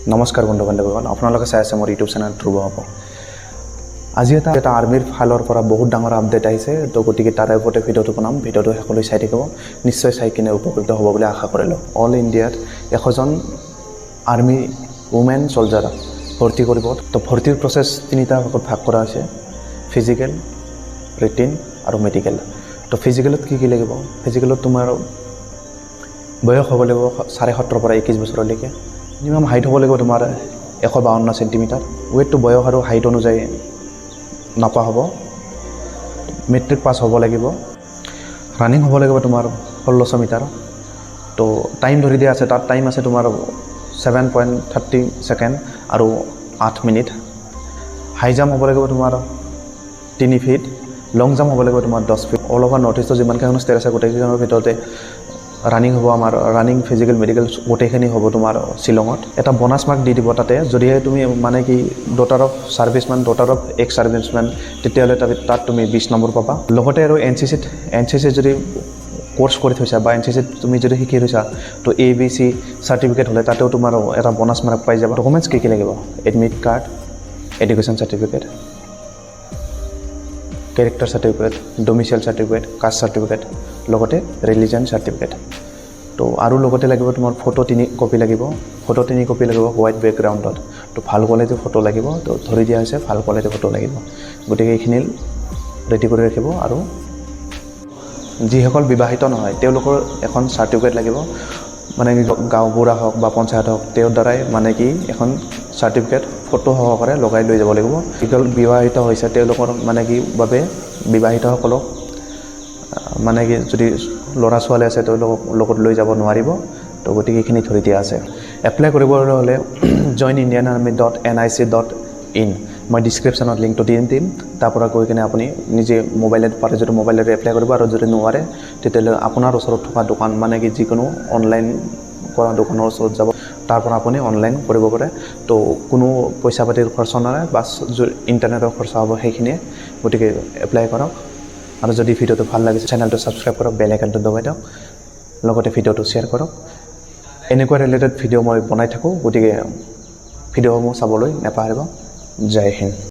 নমস্কাৰ বন্ধু বান্ধৱীসকল, আপোনালোকে চাই আছে মোৰ ইউটিউব চেনেল ধ্ৰুৱ হ'ব। আজি এটা আৰ্মিৰ ফালৰ পৰা বহুত ডাঙৰ আপডেট আহিছে। তো গতিকে তাৰে ওপৰতে ভিডিঅ'টো বনাম। ভিডিঅ'টো শেষলৈ চাই থাকিব, নিশ্চয় চাই কিনে উপকৃত হ'ব বুলি আশা কৰিলোঁ। অল ইণ্ডিয়াত 100জন আৰ্মি উমেন চলজাৰ ভৰ্তি কৰিব। তো ভৰ্তিৰ প্ৰচেছ তিনিটা ভাগত ভাগ কৰা হৈছে, ফিজিকেল, ৰিটেন আৰু মেডিকেল। তো ফিজিকেলত কি কি লাগিব? ফিজিকেলত তোমাৰ বয়স হ'ব লাগিব 17.5ৰ পৰা 21 বছৰলৈকে। মিনিমাম হাইট হ'ব লাগিব তোমাৰ 152 চেণ্টিমিটাৰ। ৱেইটটো বয়স আৰু হাইট অনুযায়ী নাপা হ'ব। মেট্ৰিক পাছ হ'ব লাগিব। ৰানিং হ'ব লাগিব তোমাৰ 1600 মিটাৰ। তো টাইম ধৰি দিয়া আছে, তাত টাইম আছে তোমাৰ 7.30 ছেকেণ্ড আৰু 8 মিনিট। হাই জাম্প হ'ব লাগিব তোমাৰ 3 ফিট, লং জাম্প হ'ব লাগিব তোমাৰ 10 ফিট। অল অভাৰ নৰ্থ ইষ্টৰ যিমানকেইখন ষ্টেট আছে, গোটেইকেইখনৰ ভিতৰতে ৰানিং হ'ব আমাৰ। ৰানিং, ফিজিকেল, মেডিকেল গোটেইখিনি হ'ব তোমাৰ শ্বিলঙত। এটা বনাছ মাৰ্ক দি দিব তাতে, যদিহে তুমি মানে কি daughter of serviceman, daughter of ex serviceman, তেতিয়াহ'লে তাত তুমি 20 নম্বৰ পাবা। লগতে আৰু এন চি চিত যদি ক'ৰ্চ কৰি থৈছা বা এন চি চিত তুমি যদি শিকি থৈছা, তো এ বি চি চাৰ্টিফিকেট হ'লে তাতেও তোমাৰ এটা বনাছ মাৰ্ক পাই যাবা। ডকুমেণ্টছ কি কি লাগিব? Admit card, education certificate, character certificate, domicile certificate, caste certificate, লগতে ৰিলিজন চাৰ্টিফিকেট। তো আৰু লগতে লাগিব তোমাৰ ফটো 3 কপি লাগিব। ফটো 3 কপি লাগিব হোৱাইট বেকগ্ৰাউণ্ডত। তো ভাল কোৱালিটিৰ ফটো লাগিব। তো ধৰি দিয়া হৈছে, ভাল কোৱালিটিৰ ফটো লাগিব। গতিকে এইখিনি ৰেডি কৰি ৰাখিব। আৰু যিসকল বিবাহিত নহয়, তেওঁলোকৰ এখন চাৰ্টিফিকেট লাগিব। মানে কি গাঁওবুঢ়া হওক বা পঞ্চায়ত হওক, তেওঁৰ দ্বাৰাই মানে কি এখন চাৰ্টিফিকেট ফটো সহকাৰে লগাই লৈ যাব লাগিব। যিসকল বিবাহিত হৈছে, তেওঁলোকৰ মানে কি বাবে বিবাহিতসকলক মানে কি যদি ল'ৰা ছোৱালী আছে, তেওঁলোকক লগত লৈ যাব নোৱাৰিব। তো গতিকে এইখিনি ধৰি দিয়া আছে। এপ্লাই কৰিবলৈ হ'লে joinindianarmy.nic.in। মই ডিছক্ৰিপশ্যনত লিংকটো দি দিম। তাৰ পৰা গৈ কিনে আপুনি নিজে মোবাইলত পাৰে যদি মোবাইলেৰে এপ্লাই কৰিব আৰু যদি নোৱাৰে, তেতিয়াহ'লে আপোনাৰ ওচৰত থকা দোকান, মানে কি যিকোনো অনলাইন কৰা দোকানৰ ওচৰত যাব, তাৰ পৰা আপুনি অনলাইন কৰিব পাৰে। তো কোনো পইচা পাতিৰ খৰচা নহয়, বাছ ইণ্টাৰনেটৰ খৰচা হ'ব সেইখিনিয়ে। গতিকে এপ্লাই কৰক। আৰু যদি ভিডিঅ'টো ভাল লাগিছে, চেনেলটো ছাবস্ক্ৰাইব কৰক, বেল আইকনটো দবাই দিয়ক, লগতে ভিডিঅ'টো শ্বেয়াৰ কৰক। এনেকুৱা ৰিলেটেড ভিডিঅ' মই বনাই থাকোঁ, গতিকে ভিডিঅ'সমূহ চাবলৈ নাপাহৰিব। জয় হিন্দ।